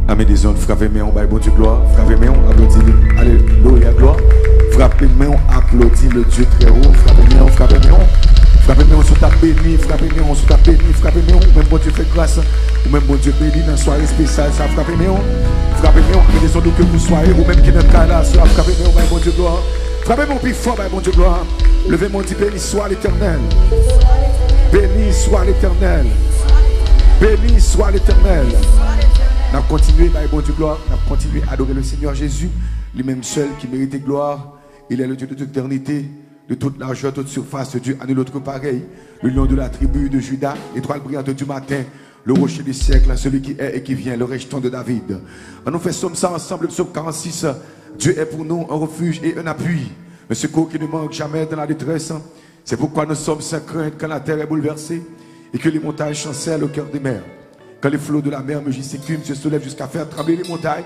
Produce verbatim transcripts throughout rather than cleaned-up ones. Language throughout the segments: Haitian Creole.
Ame dezòd, frape men w, bay Bondye glwa. Frape men w, aplodi li. Alelouya, glwa. Frape men w, aplodi le Dieu très haut. Frape men w, frape men w. Frape men w si w t ap beni, frape men w si w t ap beni, frape men w. Ou menm Bondye fè gras, ou menm Bondye beni nan sware espesyal sa, frape men w. Frape men w, ame dezòd, ou ke pou sware, ou menm ki nan kay la, swa frape men w, bay Bondye glwa. Frape men w pi fò, bay Bondye glwa. Leve men w, di, Béni soit l'Éternel. Béni soit l'Éternel. Béni soit l'Éternel. N ap kontinye bay Bondye glwa. N ap kontinye adore le Seigneur Jésus, lui-même seul qui mérite gloire. Il est le Dieu de toute éternité, de toute largeur, toute surface. Dieu à nul autre pareil. Le lion de la tribu de Juda, l'étoile brillante du matin, le rocher du siècle, celui qui est et qui vient, le restant de David. Ann nou fè sòm sa ansanm, le psaume quarante-six. Dieu est pour nous un refuge et un appui, un secours qui ne manque jamais dans la détresse. C'est pourquoi nous sommes sans crainte quand la terre est bouleversée et que les montagnes chancellent au cœur des mers. Quand les flots de la mer mugissent et écument, se soulèvent jusqu'à faire trembler les montagnes,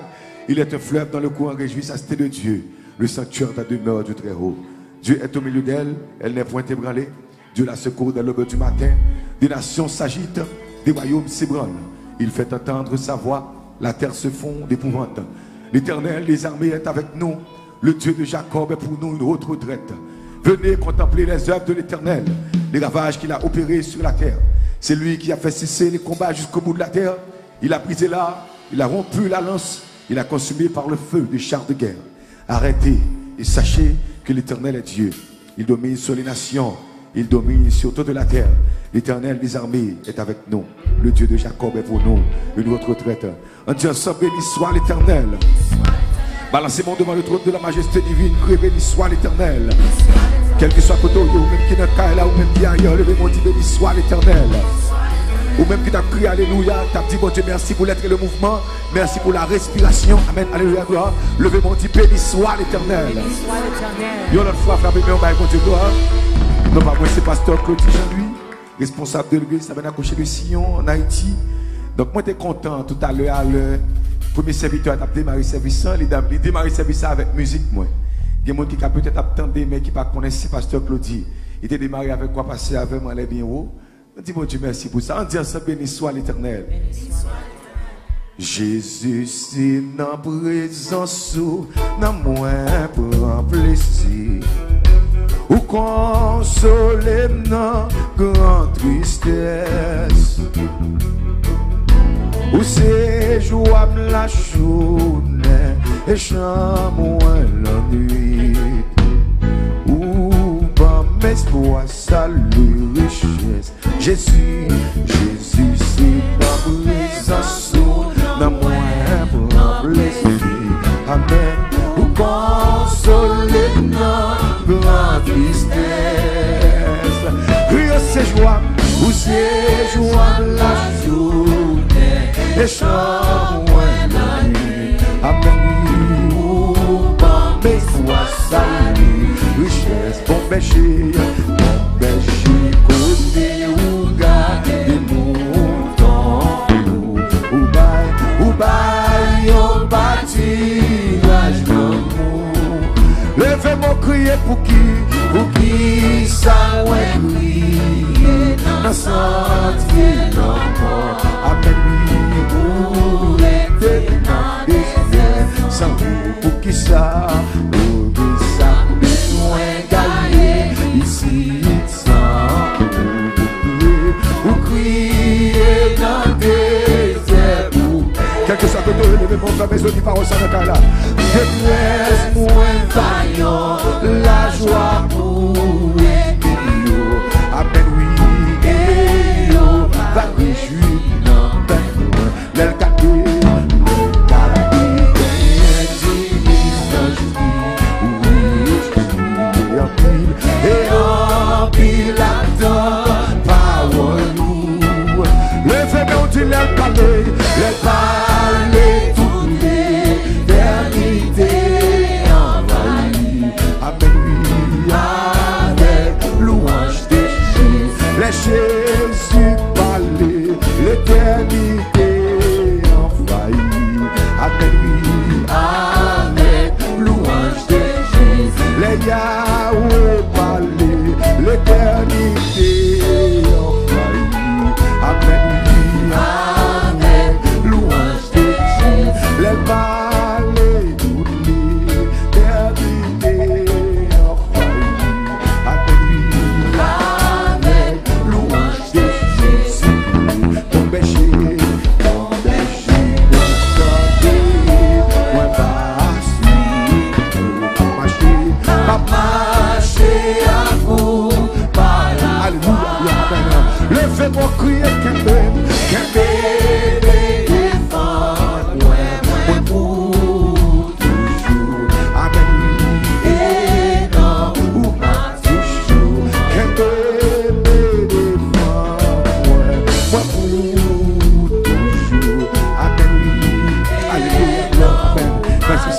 il est un fleuve dont le courant réjouit sa cité de Dieu, le sanctuaire de la demeure du Très-Haut. Dieu est au milieu d'elle, elle n'est point ébranlée. Dieu la secourt dès l'aube du matin. Des nations s'agitent, des royaumes s'ébranlent. Il fait entendre sa voix, la terre se fond d'épouvante. L'Éternel des armées est avec nous. Le Dieu de Jacob est pour nous une haute retraite. Venez contempler les œuvres de l'Éternel, les ravages qu'il a opérés sur la terre. C'est lui qui a fait cesser les combats jusqu'au bout de la terre. Il a brisé l'arc, il a rompu la lance, il a consumé par le feu des chars de guerre. Arrêtez et sachez que l'Éternel est Dieu. Il domine sur les nations, il domine sur toute la terre. L'Éternel des armées est avec nous. Le Dieu de Jacob est pour nous une haute retraite. Ann di ansanm, Béni soit l'Éternel. Balanse men w devan le trône de la majesté divine, kriye, Béni soit l'Éternel. Kèlkeswa kote w ye, ou menm ki nan kay la, ou menm ki ayè, leve men w, di, Béni soit l'Éternel. Ou menm ki t ap kriye alelouya, t ap di Bondye mèsi pou lèt e le mouvman, mèsi pou la respirasyon. Amèn, alelouya, glwa. Leve men w, di, Béni soit l'Éternel. Yon lòt fwa, frape men w, bay Bondye glwa. Non pa mwen, se pastè Claudy Jean Louis, responsab de legliz Tabernacle Rocher de Sion an Ayiti. Donk, mwen te kontan toutalè a, lè premye sèvitè a t ap demare sèvis la, li da-, li demare sèvis la avèk mizik mwen. Gen moun ki ka petèt ap tande, men ki pa konnen si se pastè Claudy. Li te demare avèk kwa pase avè m anlè byen wo. Mwen di Bondye mèsi pou sa. Ann di ansanm, Béni soit l'Éternel. Jezi, se nan prezans ou nan mwen pran plezi. Ou konsole m nan gran tristès. Ou se jwa m lajounen e chan mwen lannwit. Ou ban m espwa, sali, richès. Jezi, Jezi, se nan prezans ou nan mwen pran plezi. Amèn. Ou konsole m nan gran tristès. Kriye, se jwa m, ou se jwa m lajounen e chan mwen lannwit. Amèn, wi. Ou ban m espwa, sali, richès. Bon bèche, bon bèche, kote ou gade mouton ou, ou bay, ou bay yo patiraj lanmou. Leve men w, kriye pou ki, pou ki sa mwen kriye nan santye lanmò. Amèn, wi, ou rete nan dezè san ou. Poukisa, poukisa m bezwen gaye isit san ou? Ou kriye nan dezè pou. Kèlkeswa kote w ye, leve men w, fè mezon di pawòl sa nan kay la. Detrès mwen va yon lajwa pou ènmi yo. Amèn, wi, e yo va rejwi nan pèn mwen. Lè l gade, lè l gade, genyen dimiz zanj ki rejwi anpil, e anpil atann pawòl ou. Leve men w, di, lè l pale, lè l pale, tout letènite anvayi. Amèn, wi,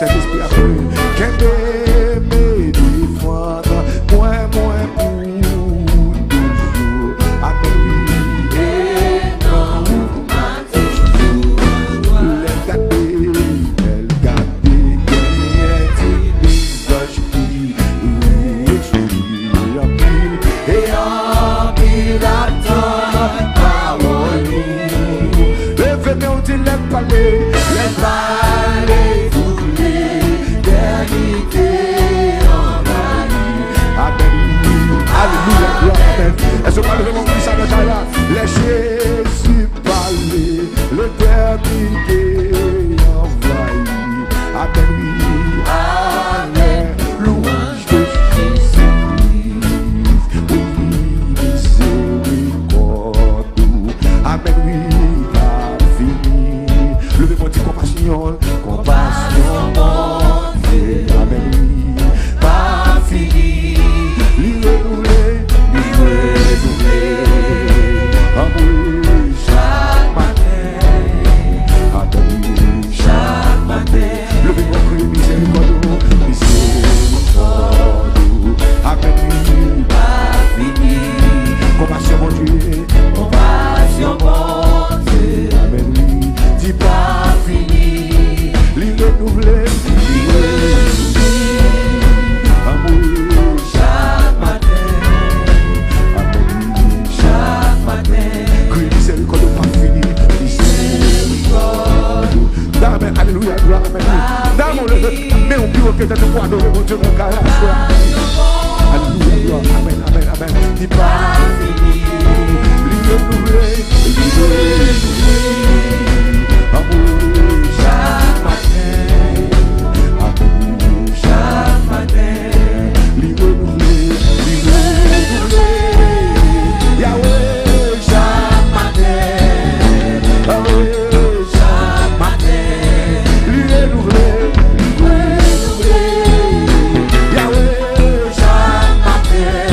Sentespri a plen. Kenbe m e defann mwen, mwen pou toujou. Amèn, wi. E nan ou m ap toujou. Lè l gade, lè l gade, genyen ti lizanj ki rejwi anpil. E anpil ap tann pawòl ou. Leve men w, di, lè l pale, lè l pale, tout letènite anvayi. Amèn. Alelouya, glwa, amèn. Èske w ka leve men w pou sa nan kay la? Lè Jezi pale, letènite anvayi. Amèn, wi. Amèn. Louanj de Jezi Kris, wi, mizerikòd ou. Amèn, wi, pa fini. Leve men w, di, konpasyon, konpasyon Bondye. Amèn, wi, pa fini. Li renouvle, li renouvle. Anmwe chak maten. Amèn, wi, chak maten. Leve men w, kriye mizerikòd ou, mizerikòd ou. Amèn, wi, pa fini. Konpasyon Bondye, konpasyon Bondye. Amèn, wi, di pa fini. Li renouvle, li renouvle. Anmwe chak maten. Amèn, wi, chak maten. Kriye mizerikòd ou pa fini. Mizerikòd ou. Amèn, alelouya, glwa, amèn. Dam ou leve men w pi wo ke tèt ou pou adore Bondye nan kay la aswè a. Alelouya, glwa, amèn, amèn, amèn. Li pa fini, li renouvle, li renouvle. Anmwe chak maten, anmwe chak maten. Li renouvle, li renouvle. Yahweh, chak maten. Yahweh, chak maten. Li renouvle, li renouvle. Yahweh, chak maten.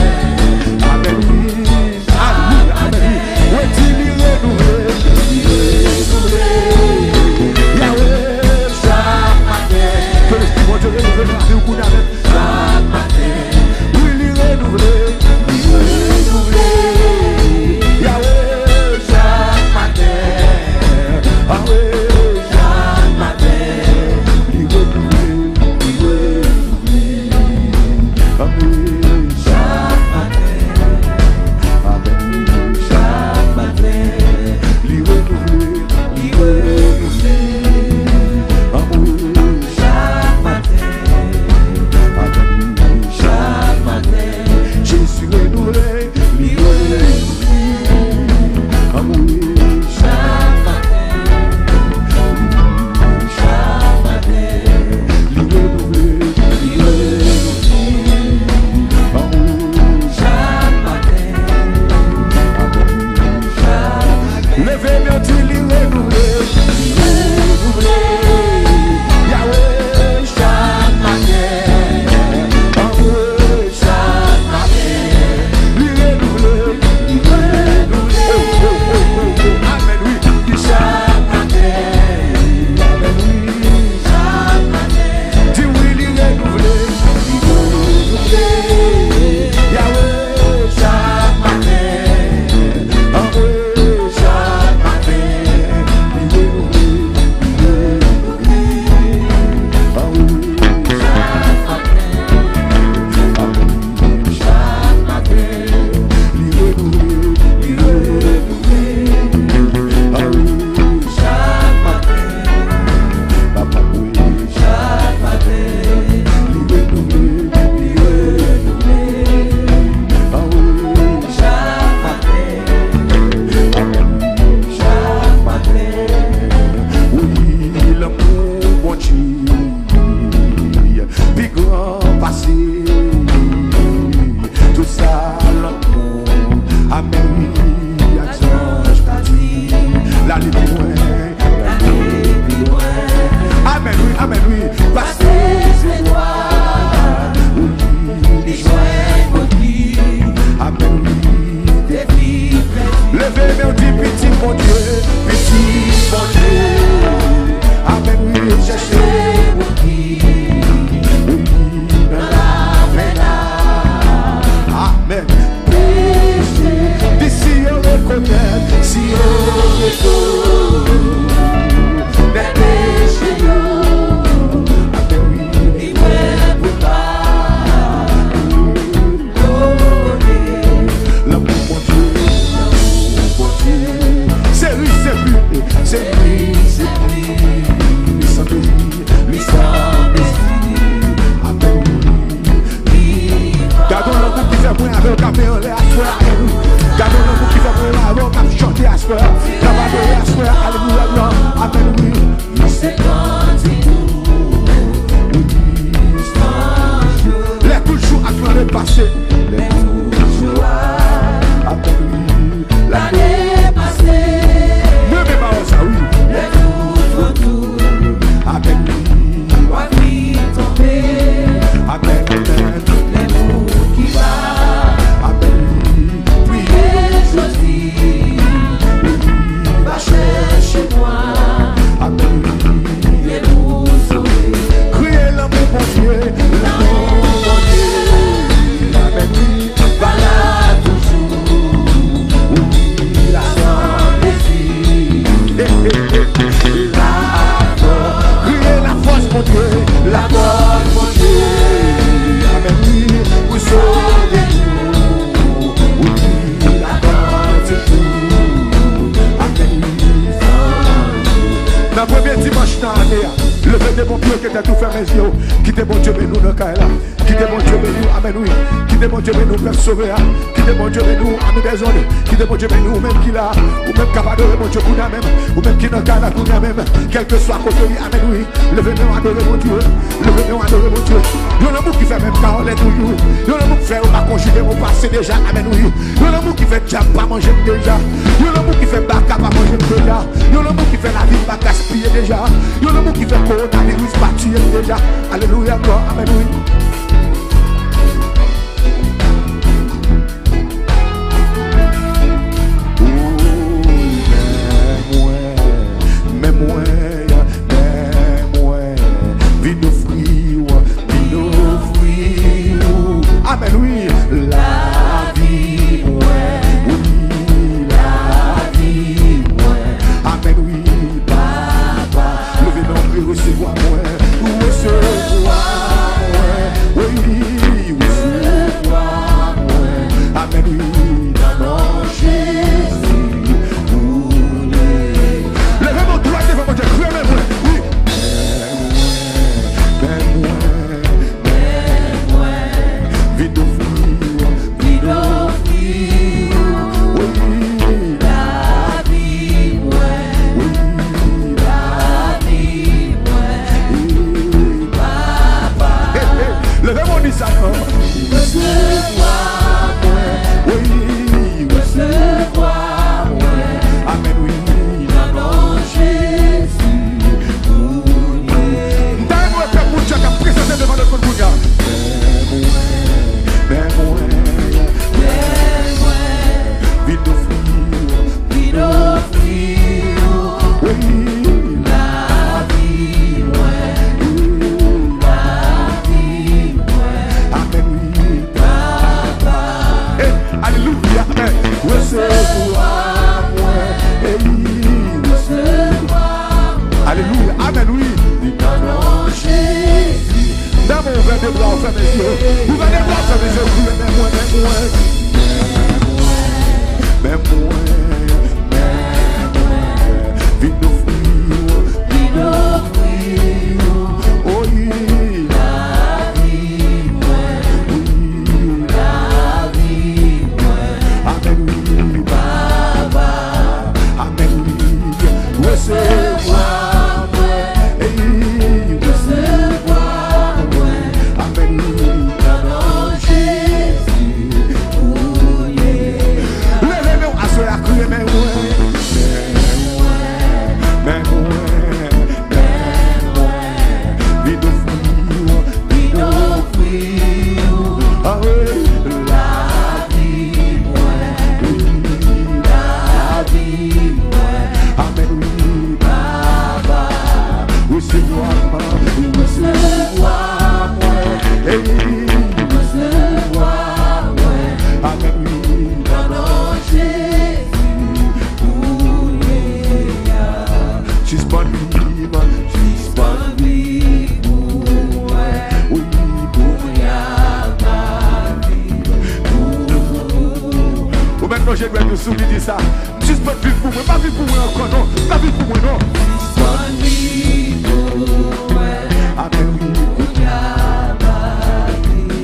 Amèn, wi. Alelouya, amèn, wi. Wi, di li renouvle, li renouvle. Nan ane a, leve de bon pye ke tèt ou fèmen zye w. Kite Bondye beni w nan kay la. Kite Bondye beni w, amèn wi. Kite Bondye beni w, pèp sove a. Kite Bondye beni w, ami dèzòd. Kite Bondye beni w, ou menm ki la. Ou menm k ap adore Bondye kounye a menm. Ou menm ki nan kay la kounye a menm. Kèlkeswa kote w ye, amèn wi. Leve men w, adore Bondye. Leve men w, adore Bondye. Yon lanmou ki fè menm ka anlè toujou. Yon lanmou ki fè yo pa konjige mo pase deja, amèn wi. Yon lanmou ki fè dyab pa manje m deja. Yon lanmou ki fè baka pa manje m deja. Yon lanmou ki fè lavi m pa gaspiye deja. Yon lanmou ki fè kowonaviris pa tiye m deja. Alelouya, glwa, amèn wi. Mwen, mwen, mwen, mwen, vin ofri w, vin ofri w. Amèn, wi. Lavi mwen, wi, lavi mwen. Amèn, wi, Papa. Leve men w, resevwa mwen, resevwa mwen. Wi, resevwa mwen. Amèn, wi, nan non Jezi. Leve men w dwat devan Bondye, kriye men mwen. Wi. Men mwen, men mwen, vin ofri w, vin ofri w, wi, lavi mwen, wi, lavi mwen, wi, Papa. Hey, hey, leve men w, di sa non. Resevwa mwen, wi, resevwa mwen. Amèn, wi, nan non Jezi. M ta renmen wè kèk moun k ap prezante devan lòt moun kounye a. Men mwen, men mwen, men mwen, vin ofri w, vin ofri w, wi, lavi mwen, wi, lavi mwen. Amèn, wi, Papa. Hey, alelouya, amèn. Resevwa mwen, hey, resevwa mwen. Alelouya, amèn, wi. Nan non Jezi. Dam, ouvè de bra w, fèmen zye w. Ouvè de bra w, fèmen zye w, kriye men mwen, men mwen. Men mwen, men mwen, vin ofri w, vin ofri w. O wi, lavi mwen, wi, lavi mwen. Amèn, wi, Papa. Amèn, wi. Resevwa mwen, ey, resevwa mwen. Amèn, wi, nan non Jezi, kounye a. Leve men w, aswè a, kriye men mwen. Men mwen, men mwen, men mwen. Vin ofri w, vin ofri w. A wi, lavi mwen, wi, lavi mwen. Amèn, wi, Papa. Resevwa mwen, resevwa mwen. Ey, resevwa mwen. Amèn, wi, nan non Jezi, kounye a. Sispann viv, sispann viv pou mwen. Wi, kounye a m ap viv pou ou. Ou mèt lonje dwèt ou sou li, di sa. M sispann viv pou mwen, pa viv pou mwen ankò non, pa viv pou mwen non. Sispann viv pou mwen. Amèn, wi. Kounye a m ap viv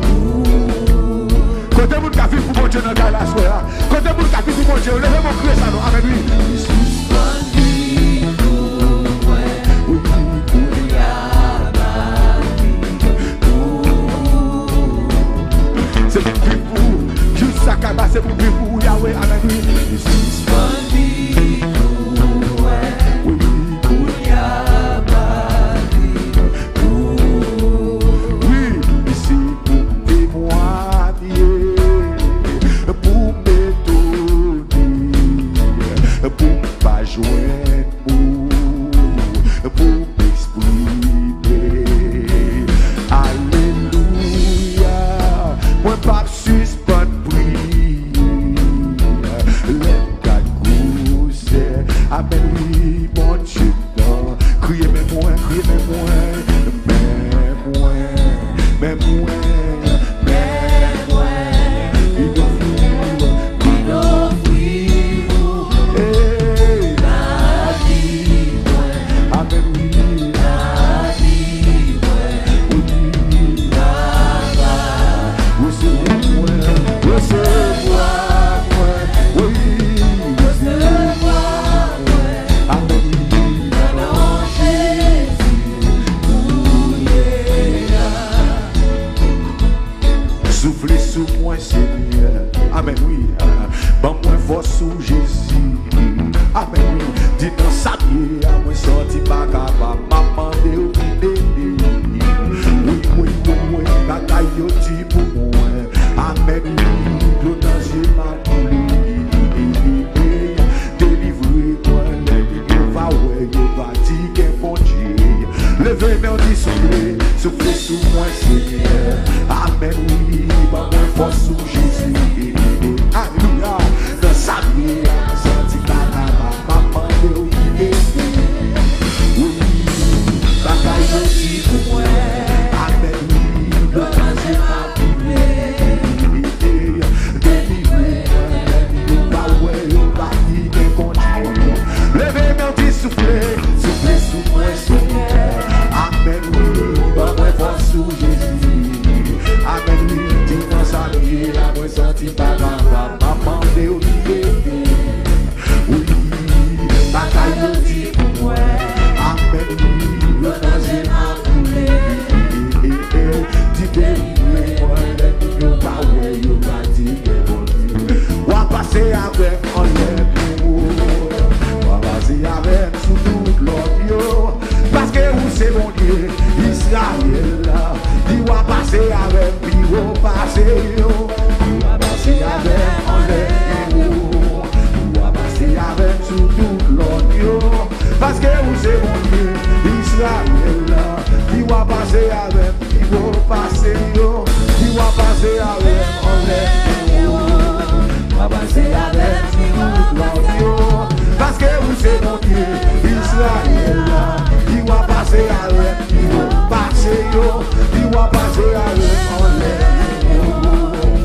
pou ou. Kote moun k ap viv pou Bondye nan kay la aswè a? Kote moun k ap viv pou Bondye yo? Leve men w, kriye sa non. Amèn, wi. Sispann viv pou mwen. Wi, kounye a m ap viv pou ou. Se pou m viv pou ou. Jou sa ka pase pou m viv pou ou, Yawe. Amèn, wi. Sispann viv pou mwen. Wi, kounye a m ap viv pou ou. Wi, se pou m temwanye, pou m etone, pou m pa jwenn mo, pou m eksprime. Alelouya, mwen p ap sispann priye. Lè m gad gwosè, amèn, wi, Bondye. Kriye men mwen, kriye men mwen, men mwen, men mwen, men mwen. Vin ofri w, vin ofri w, ey, lavi mwen. Amèn, wi, Soufle sou mwen, Senyè. Amèn, wi, ban mwen fòs ou, Jezi. Alelouya. Nan sa m ye a, santi pa kapab, m ap mande w kite m. Wi, bagay yo di pou mwen. Amèn, wi, yo panse m ap koule. Delivre mwen, lènmi yo pa wè, yo pa kite kontwòl. Leve men w, di soufle, soufle sou mwen, Senyè. Amèn, wi, ban mwen fòs ou, Jezi. Amèn, wi, di nan sa m ye a, mwen santi pa kapab, m ap mande w libere. Wi, bagay yo di pou mwen. Amèn, wi, yo panse m ap koule. Di delivre mwen, lènmi yo pa wè, yo pa di gen Bondye. W a pase avè m anlè pou ou. W a pase avè m sou tout lòt yo. Paske ou se Bondye Izrayèl la. Di w a pase avè m pi wo pase yo. Di w a pase avè m anlè pou ou. Di w a pase avè m sou tout lòt yo. Paske ou se Bondye Izrayèl la. Di w a pase avè m pi wo pase yo. Di w a pase avè m anlè pou ou. W a pase avè m sou tout lòt yo. Paske ou se Bondye Izrayèl la. Di w a pase avè m pi wo pase yo. Di w a pase avè m anlè pou ou.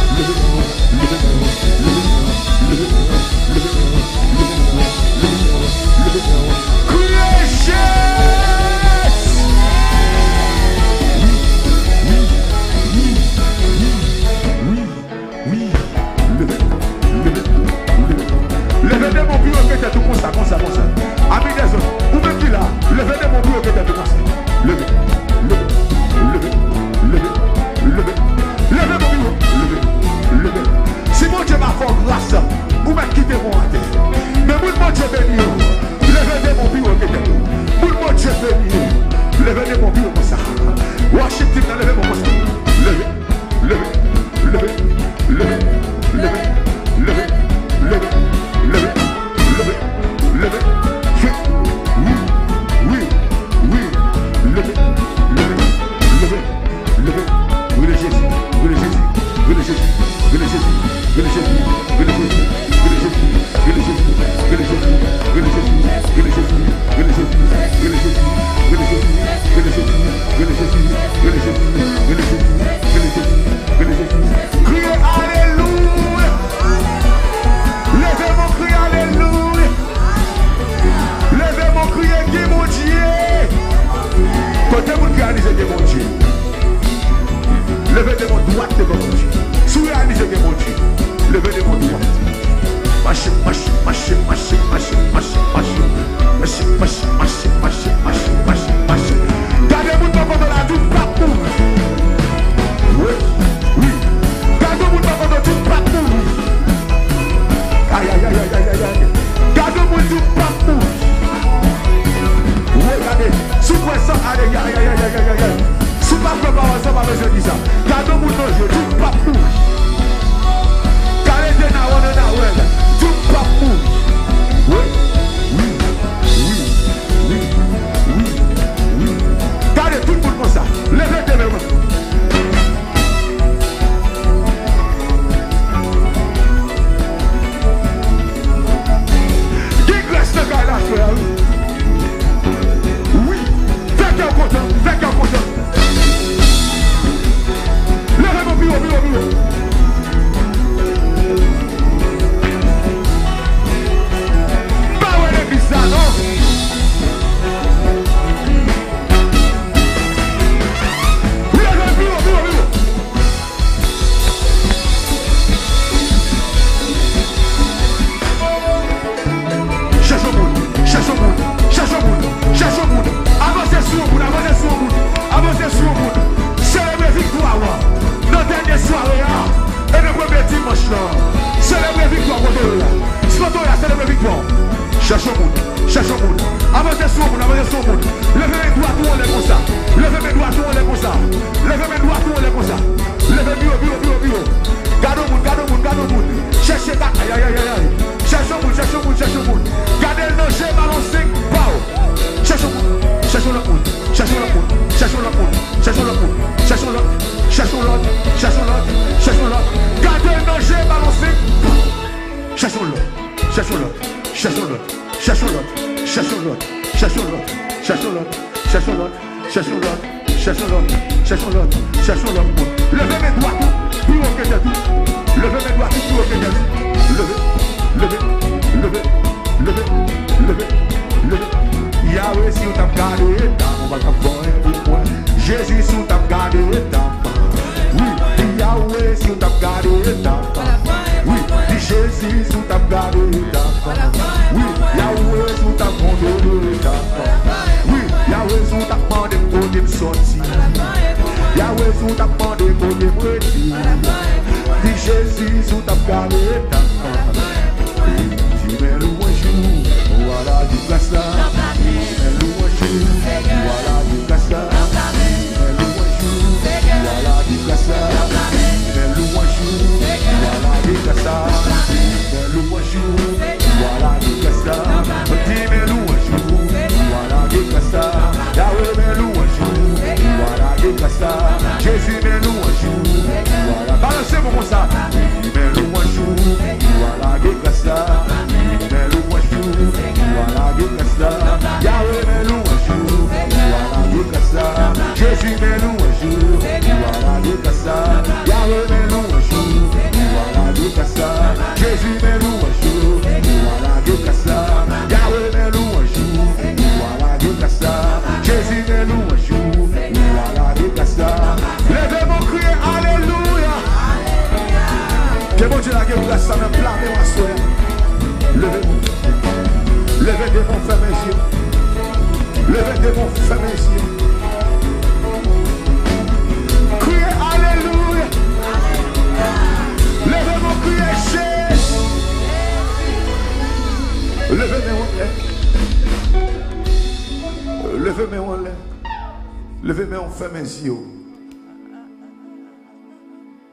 leve men w, leve men w, leve men w, leve men w, leve men w, leve men w, leve men w, leve men w. Kriye Jezi! Wi, wi, wi, wi, wi, wi. Leve, leve, leve. Leve demon pi wo ke tèt ou konsa, konsa, konsa. Ami dèzòd, ou menm ki la, leve demon pi wo ke tèt ou konsa. Leve. Dimanch lan. Selebre viktwa kote w ye a. Selebre, selebre viktwa w. Chèche yon moun. Chèche yon moun. Avanse sou yon moun. Avanse sou yon moun. Leve men dwat ou anlè konsa. Leve men dwat ou anlè konsa. Leve men dwat ou anlè konsa. Leve pi wo, pi wo, pi wo, pi wo. Gade yon moun, gade yon moun, gade yon moun. Chèche, gade. Ay, ay, ay, ay, ay. Chèche yon moun, chèche yon moun, chèche yon moun. Gade l nan je, balanse pa w. Chèche yon moun, chèche yon lòt moun. Chèche yon lòt moun, chèche yon lòt moun, chèche yon lòt moun, chèche yon lòt, chèche yon lòt, chèche yon lòt, chèche yon lòt. Gade l nan je, balanse. Chèche yon lòt, chèche yon lòt, chèche yon lòt, chèche yon lòt, chèche yon lòt, chèche yon lòt, chèche yon lòt, chèche yon lòt, chèche yon lòt, chèche yon lòt, chèche yon lòt, chèche yon lòt, chèche yon lòt moun. Leve men dwat ou pi wo ke tèt ou. Leve men dwat ou pi wo ke tèt ou. Leve, leve, leve, leve, leve, leve. Yawe, si w t ap gade eta m, ou pa t ap fè anyen pou mwen. Jezi, si w t ap gade eta m, wi, Yawe, si w t ap gade eta m, wi, di Jezi, si w t ap gade eta m, wi, Yawe, si w t ap kondole eta m, wi, Yawe, si w t ap mande m kote m sòti, Yawe, si w t ap mande kote m rete, di Jezi, si w t ap gade eta m. Di men lwanj ou, ou a lage gras la. Di men lwanj ou, ou a lage gras la. Di men lwanj ou, ou a lage gras la. Di men lwanj ou, ou a lage gras la. Di men lwanj ou, ou a lage gras la. Di men lwanj ou, ou a lage gras la. Yawe men lwanj ou, ou a lage gras la. Jezi men lwanj ou, ou a la-, balanse pou konsa. Di men lwanj ou, ou a lage gras la. Di men lwanj ou, ou a lage gras la. Yawe men lwanj ou, ou a lage gras la. Jezi men lwanj ou, ou a lage gras la. Yawe men lwanj ou, ou a lage gras la. Jezi men lwanj ou, ou a lage gras la. Yawe men lwanj ou, ou a lage gras la. Jezi men lwanj ou, ou a lage gras la. Leve men w kriye alelouya. Ke Bondye lage gras la nan pla men w aswè a. Leve men w. Leve de men w, fèmen zye w. Leve de men w, fèmen zye w. Kriye alelouya. Leve men w, kriye Jezi. Leve men w anlè. Leve men w anlè. Leve men w, fèmen zye w.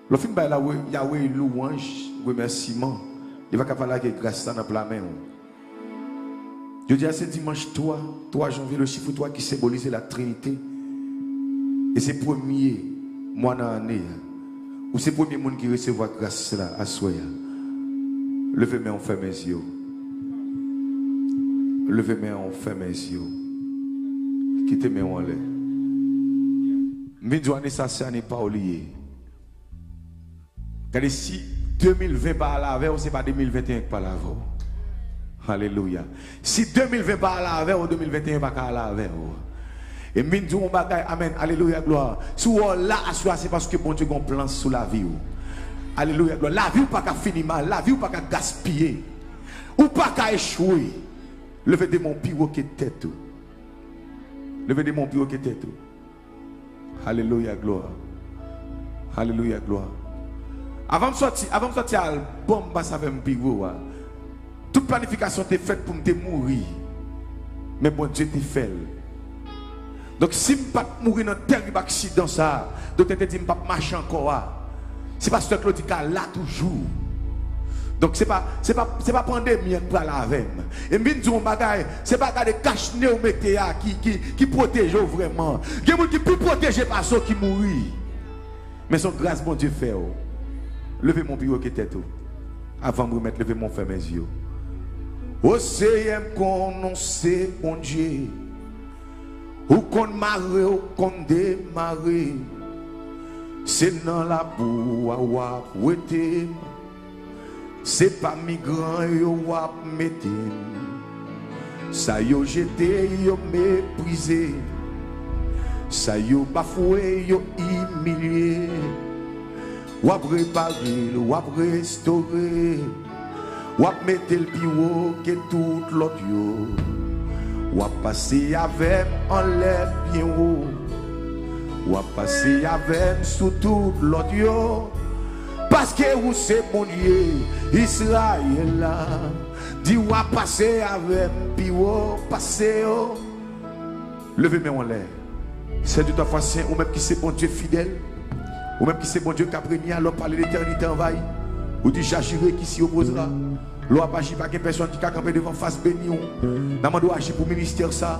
Lè w fin bay la, Yawe lwanj, remèsiman, li pa ka pa lage gras la nan pla men w. Jodi a se dimanch twa, twa janvye, le chiffre twa ki senbolize la Trinite. E se premye mwa nan ane a. Ou se premye moun ki resevwa gras la aswè a. Leve men w, fèmen zye w. Leve men w, fèmen zye w. Kite men w anlè. M vin di w ane sa se ane pa w li ye. Gade, si de mil ven pa al avè w, se pa de mil venteyen k pral avè w. Alelouya. Si de mil ven pa al avè w, de mil venteyen pa ka al avè w. E m vin di w yon bagay, amèn, alelouya, glwa. Si w wè w la aswè a, se paske Bondye gen yon plan sou lavi w. Alelouya, glwa. Lavi w pa ka fini mal, lavi w pa ka gaspiye. Ou pa ka echwe. Leve de men w pi wo ke tèt ou. Leve de men w pi wo ke tèt ou. Alelouya, glwa. Alelouya, glwa. Avan m sòti, avan m sòti albòm Pase Avè M pi wo a, tout planifikasyon te fèt pou m te mouri. Men Bondye te fè l. Donk, si m pa t mouri nan tèrib aksidan sa a, doktè te di m p ap mache ankò a, se pastè Claudy ka la toujou. Donk, se pa, se pa, se pa pandemi an k pral avè m. E m vin di w yon bagay, se pa gade kach ne w mete a ki, ki, ki pwoteje w vrèman. Gen moun ki pi pwoteje pase w ki mouri. Men se yon gras Bondye fè w. Leve men w pi wo ke tèt ou. Avan m remèt, leve men w, fèmen zye w. O Seyè, m konnen w se Bondye. Ou konn mare, ou konn demare. Se nan labou a w ap wete m. Se pa migran yo w ap mete m. Sa yo jete, yo meprize. Sa yo bafwe, yo imilye. W ap repare l, w ap restore. W ap mete l pi wo ke tout lòt yo. W ap pase avè m anlè byen wo. W ap pase avè m sou tout lòt yo. W Paske ou se Bondye Izrayèl la. Di w a pase avè m pi wo pase yo. Leve men w anlè. Sè de twa fwa sen, ou menm ki se Bondye fidèl, ou menm ki se Bondye k ap renye a, lè w pale, letènite anvayi. Ou di, j'agirai, qui s'y opposera? Lè w ap aji, pa gen pèsonn ki ka kanpe devan fas beni w. N a mande w aji pou ministè sa.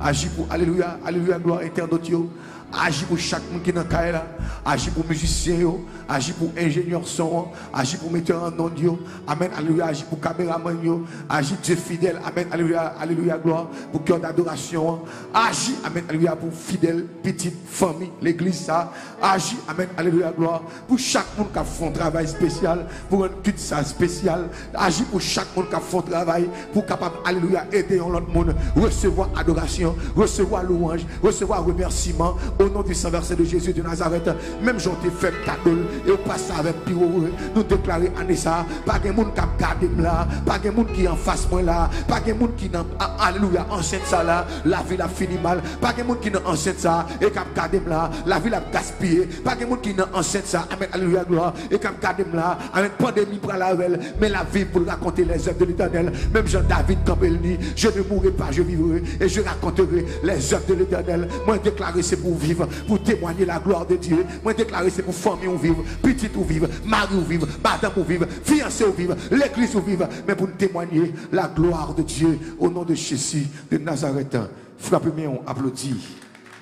Aji pou, alelouya, alelouya, glwa, entènot yo. Aji pou chak moun ki nan kay la. Aji pou mizisyen yo. Aji pou enjenyè son an. Aji pou metè an onn yo. Amèn, alelouya. Aji pou kameramann yo. Aji, Dye fidèl. Amèn, alelouya, alelouya, glwa. Pou kè dadorasyon an. Aji, amèn, alelouya, pou fidèl, pitit, fanmi, legliz sa. Aji, amèn, alelouya, glwa. Pou chak moun k ap fè yon travay espesyal, pou rann tit sa espesyal. Aji pou chak moun k ap fè yon travay, pou kapab, alelouya, ede yon lòt moun resevwa adorasyon, resevwa louwanj, resevwa remèsiman, o non di san vèsè de Jezi de Nazarèt. Menm jan w te fè m kado l, e w pase avè m pi wo, nou deklare ane sa a, pa gen moun k ap gade m la, pa gen moun ki anfas mwen la, pa gen moun ki nan, a-, alelouya, ansent sa la, lavi l ap fini mal, pa gen moun ki nan ansent sa a, e k ap gade m la, lavi l ap gaspiye, pa gen moun ki nan ansent sa a, amèn, alelouya, glwa, e k ap gade m la, amèn, pandemi pral avè l, men l ap viv pou l rakonte les œuvres de l'Éternel. Menm jan David kanpe l di, je ne mourrai pas, je vivrai, et je raconterai les œuvres de l'Éternel. Mwen deklare se pou w viv, pou w temwanye la gloire de Dieu. Mwen deklare se pou fanmi w viv, pitit ou viv, mari w viv, madanm ou viv, fiyanse w viv, legliz ou viv, men pou n temwanye la gloire de Dieu, au nom de Jésus de Nazareth. Frape men w, aplodi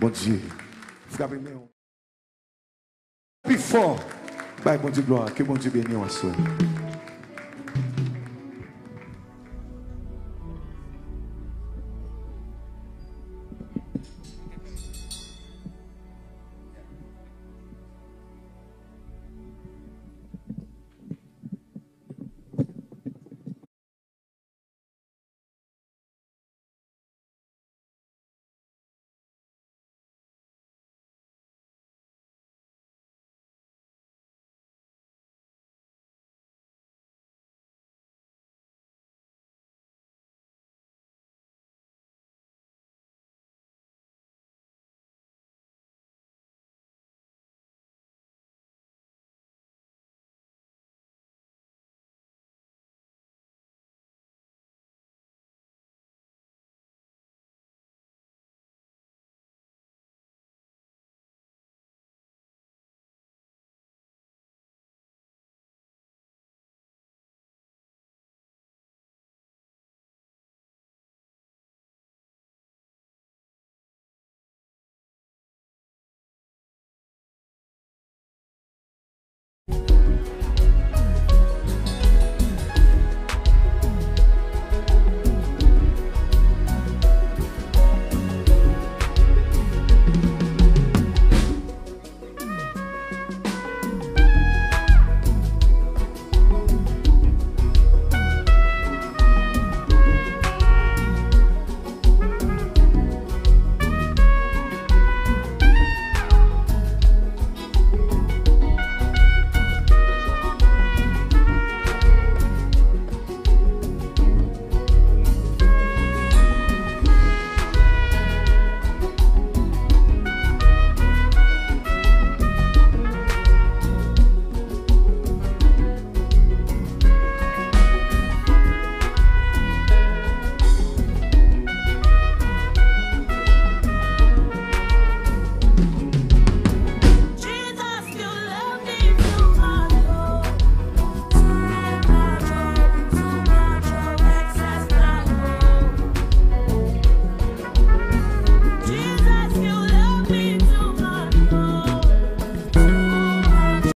Bondye. Frape men w. Pi fò, bay Bondye glwa. Ke Bondye beni w aswè.